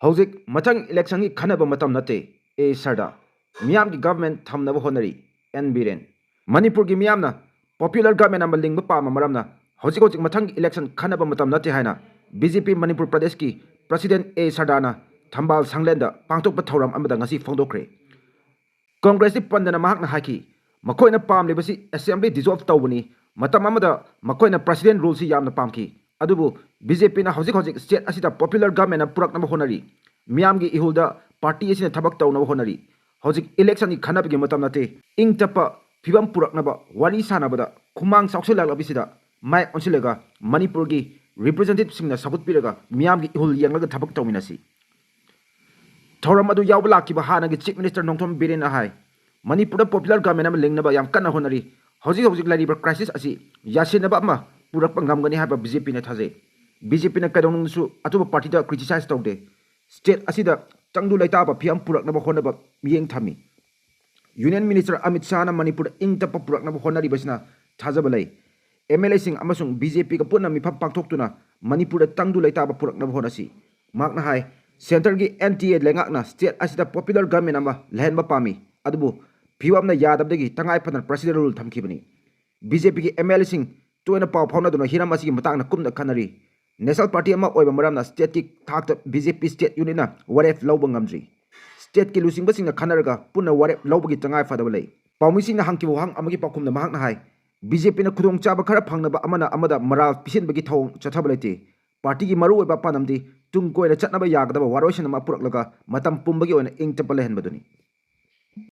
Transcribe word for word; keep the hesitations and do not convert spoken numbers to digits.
ꯍꯧꯖꯤꯛ ꯃꯊꯪ ꯏꯂꯦꯛꯁꯟꯒꯤ ꯈꯟꯅꯕ ꯃꯇꯝ ꯅꯠꯇꯦ꯫ ꯑꯦ ꯁꯔꯗꯥ, ꯃꯤꯌꯥꯝꯒꯤ ꯒꯚꯔꯟꯃꯦꯟꯠ ꯊꯝꯅꯕ ꯍꯣꯠꯅꯔꯤ꯫ ꯑꯦꯟ ꯕꯤꯔꯦꯟ, ꯃꯅꯤꯄꯨꯔꯒꯤ ꯃꯤꯌꯥꯝꯅ ꯄꯣꯄꯨꯂꯔ ꯒꯚꯔꯟꯃꯦꯟꯠ ꯑꯃ ꯂꯤꯡꯕ ꯄꯥꯝꯕ ꯃꯔꯝꯅ ꯍꯧꯖꯤꯛ ꯍꯧꯖꯤꯛ ꯃꯊꯪꯒꯤ ꯏꯂꯦꯛꯁꯟ ꯈꯟꯅꯕ ꯃꯇꯝ ꯅꯠꯇꯦ ꯍꯥꯏꯅ ꯕꯤ ꯖꯦ ꯄꯤ ꯃꯅꯤꯄꯨꯔ ꯄ꯭ꯔꯗꯦꯁꯀꯤ ꯄ꯭ꯔꯁꯤꯗꯦꯟꯠ ꯑꯦ ꯁꯔꯗꯥꯅ ꯊꯝꯕꯥꯜ ꯁꯪꯂꯦꯟꯗ ꯄꯥꯡꯊꯣꯛꯄ ꯊꯧꯔꯝ ꯑꯃꯗ ꯉꯁꯤ ꯐꯣꯡꯗꯣꯛꯈ꯭ꯔꯦ꯫ ꯀꯣꯡꯒ꯭ꯔꯦꯁꯇꯤ ꯄꯟꯗꯅ ꯃꯍꯥꯛꯅ ꯍꯥꯏꯈꯤ, ꯃꯈꯣꯏꯅ ꯄꯥꯝꯂꯤꯕꯁꯤ ꯑꯦꯁꯦꯝꯕ꯭ꯂꯤ ꯗꯤꯖꯣꯜꯕ ꯇꯧꯕꯅꯤ꯫ ꯃꯇꯝ ꯑꯃꯗ ꯃꯈꯣꯏꯅ ꯄ꯭ꯔꯁꯤꯗꯦꯟꯠ ꯔꯨꯜꯁꯤ ꯌꯥꯝꯅ ꯄꯥꯝꯈꯤ, ꯑꯗꯨꯕꯨ ꯕꯤ ꯖꯦ ꯄꯤꯅ ꯍꯧꯖꯤꯛ ꯍꯧꯖꯤꯛ ꯁ꯭ꯇꯦꯠ ꯑꯁꯤꯗ ꯄꯣꯄꯨꯂꯔ ꯒꯚꯔꯟꯃꯦꯟꯠ ꯑꯃ ꯄꯨꯔꯛꯅꯕ ꯍꯣꯠꯅꯔꯤ꯫ ꯃꯤꯌꯥꯝꯒꯤ ꯏꯍꯨꯜꯗ ꯄꯥꯔꯇꯤ ꯑꯁꯤꯅ ꯊꯕꯛ ꯇꯧꯅꯕ ꯍꯣꯠꯅꯔꯤ꯫ ꯍꯧꯖꯤꯛ ꯏꯂꯦꯛꯁꯟꯒꯤ ꯈꯟꯅꯕꯒꯤ ꯃꯇꯝ ꯅꯠꯇꯦ꯫ ꯏꯪ ꯇꯞꯄ ꯐꯤꯕꯝ ꯄꯨꯔꯛꯅꯕ ꯋꯥꯔꯤ ꯁꯥꯟꯅꯕꯗ ꯈꯨꯃꯥꯡ ꯆꯥꯎꯁꯤꯜꯂꯛꯂꯕꯁꯤꯗ ꯃꯥꯏ ꯑꯣꯟꯁꯤꯜꯂꯒ ꯃꯅꯤꯄꯨꯔꯒꯤ ꯔꯤꯄ꯭ꯔꯖꯦꯟꯇꯦꯇꯤꯚꯁꯤꯡꯅ ꯁꯧꯒꯠꯄꯤꯔꯒ ꯃꯤꯌꯥꯝꯒꯤ ꯏꯍꯨꯜ ꯌꯦꯡꯂꯒ ꯊꯕꯛ ꯇꯧꯃꯤꯟꯅꯁꯤ꯫ ꯊꯧꯔꯝ ꯑꯗꯨ ꯌꯥꯎꯕ ꯂꯥꯛꯈꯤꯕ ꯍꯥꯟꯅꯒꯤ ꯆꯤꯐ ꯃꯤꯅꯤꯁꯇꯔ ꯅꯣꯡꯊꯣꯝ ꯕꯤꯔꯦꯟꯅ ꯍꯥꯏ, ꯃꯅꯤꯄꯨꯔꯗ ꯄꯣꯄꯨꯂꯔ ꯒꯚꯔꯟꯃꯦꯟꯠ ꯑꯃ ꯂꯤꯡꯅꯕ ꯌꯥꯝ ꯀꯟꯅ ꯍꯣꯠꯅꯔꯤ꯫ ꯍꯧꯖꯤꯛ ꯍꯧꯖꯤꯛ ꯂꯩꯔꯤꯕ ꯀ꯭ꯔꯥꯏꯁꯤꯁ ꯑꯁꯤ ꯌꯥꯁꯤꯟꯅꯕ ꯑꯃ ꯄꯨꯔꯛꯄ ꯉꯝꯒꯅꯤ ꯍꯥꯏꯕ ꯕꯤ ꯖꯦ ꯄꯤꯅ ꯊꯥꯖꯩ꯫ ꯕꯤ ꯖꯦ ꯄꯤꯅ ꯀꯩꯗꯧꯅꯨꯡꯗꯁꯨ ꯑꯇꯣꯞꯄ ꯄꯥꯔꯇꯤꯗ ꯀ꯭ꯔꯤꯇꯤꯁꯥꯏꯖ ꯇꯧꯗꯦ꯫ ꯁ꯭ꯇꯦꯠ ꯑꯁꯤꯗ ꯇꯪꯗꯨ ꯂꯩꯇꯥꯕ ꯐꯤꯕꯝ ꯄꯨꯔꯛꯅꯕ ꯍꯣꯠꯅꯕ ꯃꯤꯠꯌꯦꯡ ꯊꯝꯃꯤ꯫ ꯌꯨꯅꯤꯌꯟ ꯃꯤꯅꯤꯁꯇꯔ ꯑꯃꯤꯠ ꯁꯥꯍꯅ ꯃꯅꯤꯄꯨꯔꯗ ꯏꯪ ꯇꯞꯄ ꯄꯨꯔꯛꯅꯕ ꯍꯣꯠꯅꯔꯤꯕꯁꯤꯅ ꯊꯥꯖꯕ ꯂꯩ꯫ ꯑꯦꯝ ꯑꯦꯜ ꯑꯦꯁꯤꯡ ꯑꯃꯁꯨꯡ ꯕꯤ ꯖꯦ ꯄꯤꯒ ꯄꯨꯟꯅ ꯃꯤꯐꯝ ꯄꯥꯡꯊꯣꯛꯇꯨꯅ ꯃꯅꯤꯄꯨꯔꯗ ꯇꯪꯗꯨ ꯂꯩꯇꯥꯕ ꯄꯨꯔꯛꯅꯕ ꯍꯣꯠꯅꯁꯤ꯫ ꯃꯍꯥꯛꯅ ꯍꯥꯏ, ꯁꯦꯟꯇꯔꯒꯤ ꯑꯦꯟ ꯗꯤ ꯑꯦ ꯂꯩꯉꯥꯛꯅ ꯁ꯭ꯇꯦꯠ ꯑꯁꯤꯗ ꯄꯣꯄꯨꯂꯔ ꯒꯚꯔꯟꯃꯦꯟꯠ ꯑꯃ ꯂꯩꯍꯟꯕ ꯄꯥꯝꯃꯤ, ꯑꯗꯨꯕꯨ ꯐꯤꯕꯝꯅ ꯌꯥꯗꯕꯗꯒꯤ ꯇꯉꯥꯏ ꯐꯗꯅ ꯄ꯭ꯔꯁꯤꯗꯦꯟꯠ ꯔꯨꯜ ꯊꯝꯈꯤꯕꯅꯤ꯫ ꯕꯤ ꯖꯦ ꯄꯤꯒꯤ ꯑꯦꯝ ꯑꯦꯜ ꯑꯦꯁꯤꯡ ꯇꯣꯏꯅ ꯄꯥꯎ ꯐꯥꯎꯅꯗꯨꯅ ꯍꯤꯔꯝ ꯑꯁꯤꯒꯤ ꯃꯇꯥꯡꯗ ꯀꯨꯞꯅ ꯈꯟꯅꯔꯤ꯫ ꯅꯦꯁꯅꯦꯜ ꯄꯥꯔꯇꯤ ꯑꯃ ꯑꯣꯏꯕ ꯃꯔꯝꯅ ꯁ꯭ꯇꯦꯠꯀꯤ ꯊꯥꯛꯇ ꯕꯤ ꯖꯦ ꯄꯤ ꯁ꯭ꯇꯦꯠ ꯌꯨꯅꯤꯠꯅ ꯋꯥꯔꯦꯞ ꯂꯧꯕ ꯉꯝꯗ꯭ꯔꯤ꯫ ꯁ꯭ꯇꯦꯠꯀꯤ ꯂꯨꯆꯤꯡꯕꯁꯤꯡꯒ ꯈꯟꯅꯔꯒ ꯄꯨꯟꯅ ꯋꯥꯔꯦꯞ ꯂꯧꯕꯒꯤ ꯇꯉꯥꯏ ꯐꯗꯕ ꯂꯩ꯫ ꯄꯥꯎꯃꯤꯁꯤꯡꯅ ꯍꯪꯈꯤꯕ ꯋꯥꯍꯪ ꯑꯃꯒꯤ ꯄꯥꯎꯈꯨꯝꯗ ꯃꯍꯥꯛꯅ ꯍꯥꯏ, ꯕꯤ ꯖꯦ ꯄꯤꯅ ꯈꯨꯗꯣꯡꯆꯥꯕ ꯈꯔ ꯐꯪꯅꯕ ꯑꯃꯅ ꯑꯃꯗ ꯃꯔꯥꯜ ꯄꯤꯁꯤꯟꯕꯒꯤ ꯊꯧꯑꯣꯡ ꯆꯠꯊꯕ ꯂꯩꯇꯦ꯫ ꯄꯥꯔꯇꯤꯒꯤ ꯃꯔꯨꯑꯣꯏꯕ ꯄꯥꯟꯗꯝꯗꯤ ꯇꯨꯡ ꯀꯣꯏꯅ ꯆꯠꯅꯕ ꯌꯥꯒꯗꯕ ꯋꯥꯔꯣꯏꯁꯤꯟ ꯑꯃ ꯄꯨꯔꯛꯂꯒ ꯃꯇꯝ ꯄꯨꯝꯕꯒꯤ ꯑꯣꯏꯅ ꯏꯪ ꯇꯞꯄ ꯂꯩꯍꯟꯕꯗꯨꯅꯤ꯫